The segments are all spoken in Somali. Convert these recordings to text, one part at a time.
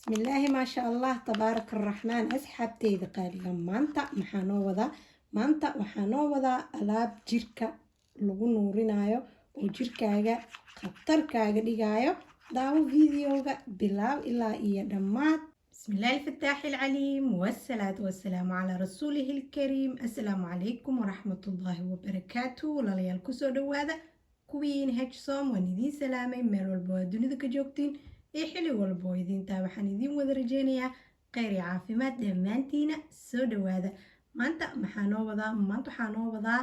Bismillaahi, maasha Allah, tabaaraka araxmaan. Asxaabteyda qaaliga, maanta maxaa noo wadaa? Maanta waxaa noo wadaa alaab jirka lagu nuurinayo oo jirkaaga khatarkaaga dhigayo. Daawo videoga bilaab ilaa iyo dhammaad. Bismillahi alfataaxi alcaliim, wasalaatu wasalaamu calaa rasuulihi alkariim. Assalaamu calaykum waraxmatullaahi wabarakaatu. Walaalayaal, kusoo dhawaada kuwiin Hsom. Waan idiin salaamay meel walba waa dunida ka joogtiin iyo xili walba oo idiin tahay. Waxaan idiin wada rajeynayaa kheyr iyo caafimaad dhammaantiina. Soo dhawaada. Maanta maxaa noo wadaa? Maanta waxaa noo wadaa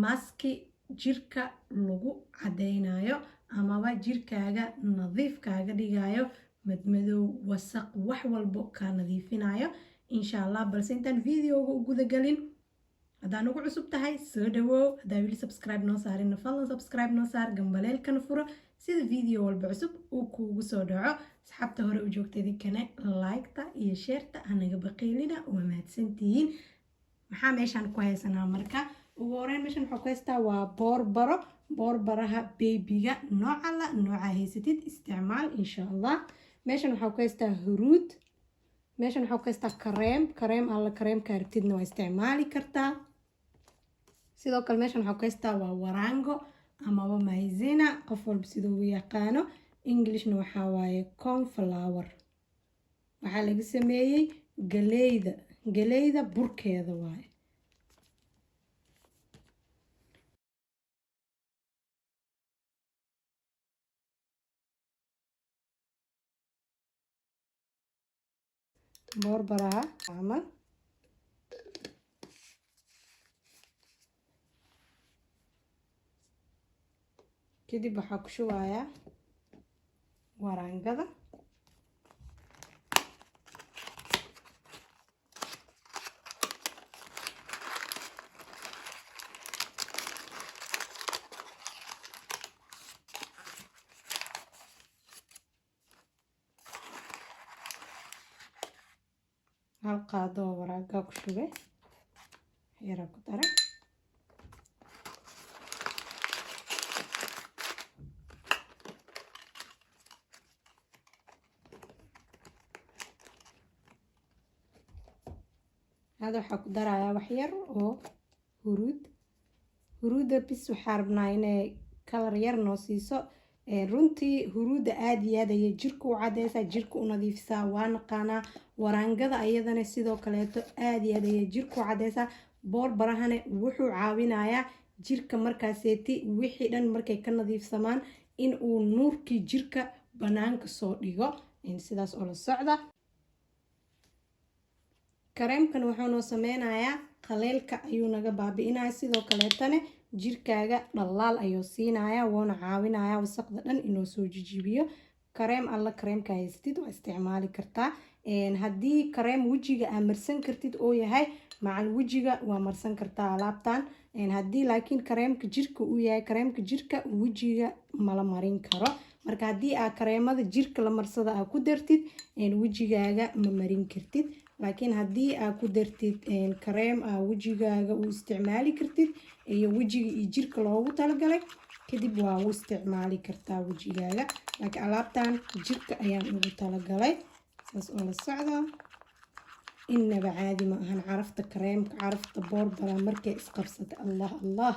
maski jirka lagu cadeynayo amaba jirkaaga nadiifkaaga dhigayo, madmadow, wasaq, wax walbo kaa nadiifinayo, insha Allah. Balse intaan videoga u gudagelin, haddaa nagu cusub tahay, soo dhawow. Haddaa weli subscribe noo saarina, fadlan subscribe noo saar, gambaleelkana furo sida video walba cusub uu kuugu soo dhaco. Asxaabta hore u joogta, idinkane like-ta iyo share-ta hanaga baqiilina, waa mahadsantihiin. Maxaa meeshaan ku haysanaa? Marka ugu horeyn meeshan waxaa ku haystaa waa boorbaro, boorbaraha baby-ga. Nooca la nooca haysatid isticmaal, insha Allah. Meeshan waxaa ku haystaa huruud. Meeshan waxaa ku haystaa kareem. Kareem alla kareemka aragtidna waa isticmaali kartaa. Sidoo kale meeshan waxaa ku haystaa waa waraango amaba maizena, qof walba siduu u yaqaano. Englishna waxaa waaye cornflour. Waxaa laga sameeyey galeyda, galeyda burkeeda waaye. Boorbaraha camal. Kadib waxaa ku shubayaa waraangada. Hal qaado oo waraangaa ku shubay, yaraa ku daray. Hada waxaa ku darayaa wax yar oo huruud. Huruudda bis waxaa rabnaa inay kalar yar noo siiso. Runtii huruudda aada iyo aad ayay jirka u cadeysaa, jirka u nadiifisaa, waa naqaanaa. Waraangada ayadana sidoo kaleeto aada iyo aad ayay jirka u cadeysaa. Boorbarahana wuxuu caawinayaa jirka markaaseeti wixii dhan markay ka nadiifsamaan in uu nuurkii jirka banaanka soo dhigo. Sidaas oo la socda, kareemkan wuxuu noo sameynayaa qaleelka ayuu naga baabi'inaya. Sidoo kaleetana jirkaaga dhalaal ayuu siinaya, wuuna caawinaya wasaqda dhan inuu soo jijibiyo. Kareem alla kareemka haysatid waa isticmaali kartaa. Haddii kareem wejiga aa marsan kartid oo yahay, macal wejiga waa marsan kartaa alaabtan. Haddii laakiin kareemka jirka uu yahay, kareemka jirka wejiga mala marin karo. Marka haddii aa kareemada jirka la marsada aa ku dartid, wejigaaga ma marin kartid. Laakiin haddii aa ku dartid kareem aa wejigaaga u isticmaali kartid iyo wejiga iyo jirka loogu talagalay, kadib waa u isticmaali kartaa wejigaaga. Laakiin alaabtan jirka ayaan ugu talagalay. Saas oo la socda, inaba caadi ma ahan carafta kareemka, carafta boorbara markay isqabsata. Allah Allah,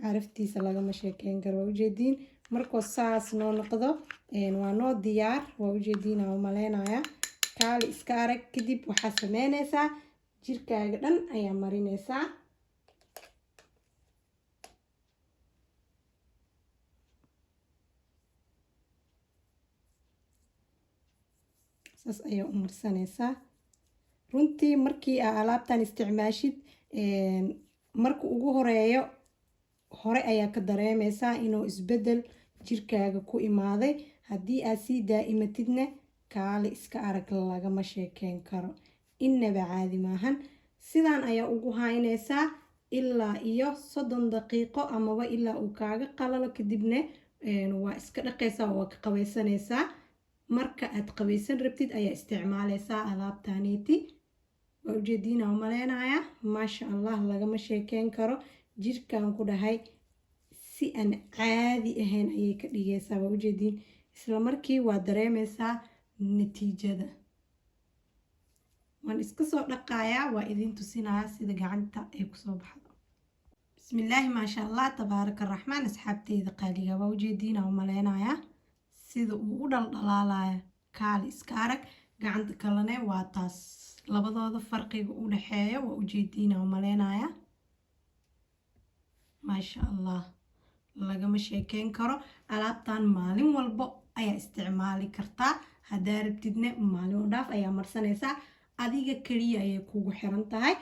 caraftiisa lagama sheekeyn karo. Waa ujeediin, markuu saas noo noqdo waa noo diyaar. Waa ujeediin aa umaleynaya. Kaali iska arag. Kadib waxaa sameyneysaa jirkaaga dhan ayaa marineysaa. Saas ayaa u marsanaysaa. Runtii markii aa alaabtan isticmaashid, marka ugu horeeyo hore ayaa ka dareemeysaa inuu isbedel jirkaaga ku imaaday. Haddii aad sii daa'imatidna, kaali iska arag, lagama sheekeyn karo, inaba caadi maahan. Sidaan ayaa ugu haynaysaa ilaa iyo 30 daqiiqo amaba ilaa uu kaaga qalalo. Kadibna waa iska dhaqaysaa, waa ka qabaysanaysaa. Marka aad qabaysan rabtid ayaa isticmaaleysaa alaabtaneeti. Waa ujeediina umaleynayaa. Maasha Allah, lagama sheekeyn karo jirkan ku dhahay. Si Si aan caadi ahayn ayay ka dhigaysaa. Waa ujeediin, isla markii waa dareemeysaa natiijada. Waan iska soo dhaqayaa, waa idin tusinayaa sida gacanta ay kusoo baxdo. Bismillaahi, maasha Allah, tabaaraka raxmaan. Asxaabteyda qaaliga, waa ujeediina u maleynayaa sida uu u dhaldhalaalaya. Kaali iska arag. Gacanta kalene waa taas. Labadooda farqiga u dhexeeya waa ujeediina u maleynayaa. Maasha Allah, lagama sheekeyn karo. Alaabtan maalin walbo ayaa isticmaali kartaa. Haddaa rabtidne, maalin oo dhaaf ayaa marsanaysaa. Adiga keliya ayay kugu xiran tahay.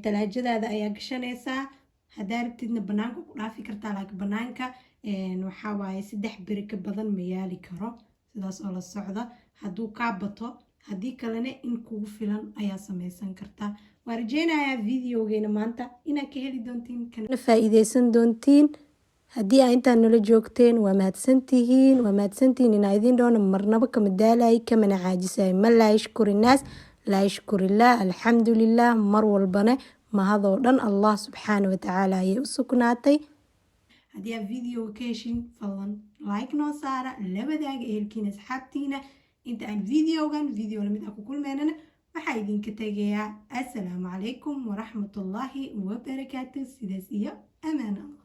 Talaajadaada ayaa gashanaysaa. Haddaa rabtidna, banaanka ku dhaafi kartaa, laakiin banaanka waxaa waaye 3 beri ka badan ma yaali karo. Sidaas oo la socda hadduu kaa bato, haddii kalena in kugu filan ayaa sameysan kartaa. Waa rajeynayaa videogeena maanta inaad ka heli doontiin kana faa-iideysan doontiin. Haddii aa intaa nala joogteen, waa mahadsantihiin, waa mahadsantihiin. Inaa idiin dhoona marnaba kama daalay, kamana caajisay. Man laa yashkuri naas laa yashkurillaah. Alxamdulilah, mar walbane mahadoo dhan Allah subxaana watacaala ayay u sugnaatay. Haddii aad videoga ka heshin, fadlan like noo saara, la wadaaga ehelkiina, asxaabtiina. Inta aan videogan video lamid ah ku kulmeynana, waxaa idinka tegayaa assalaamu calaykum waraxmatullaahi wabarakaatu. Sidaas iyo amaan Allah.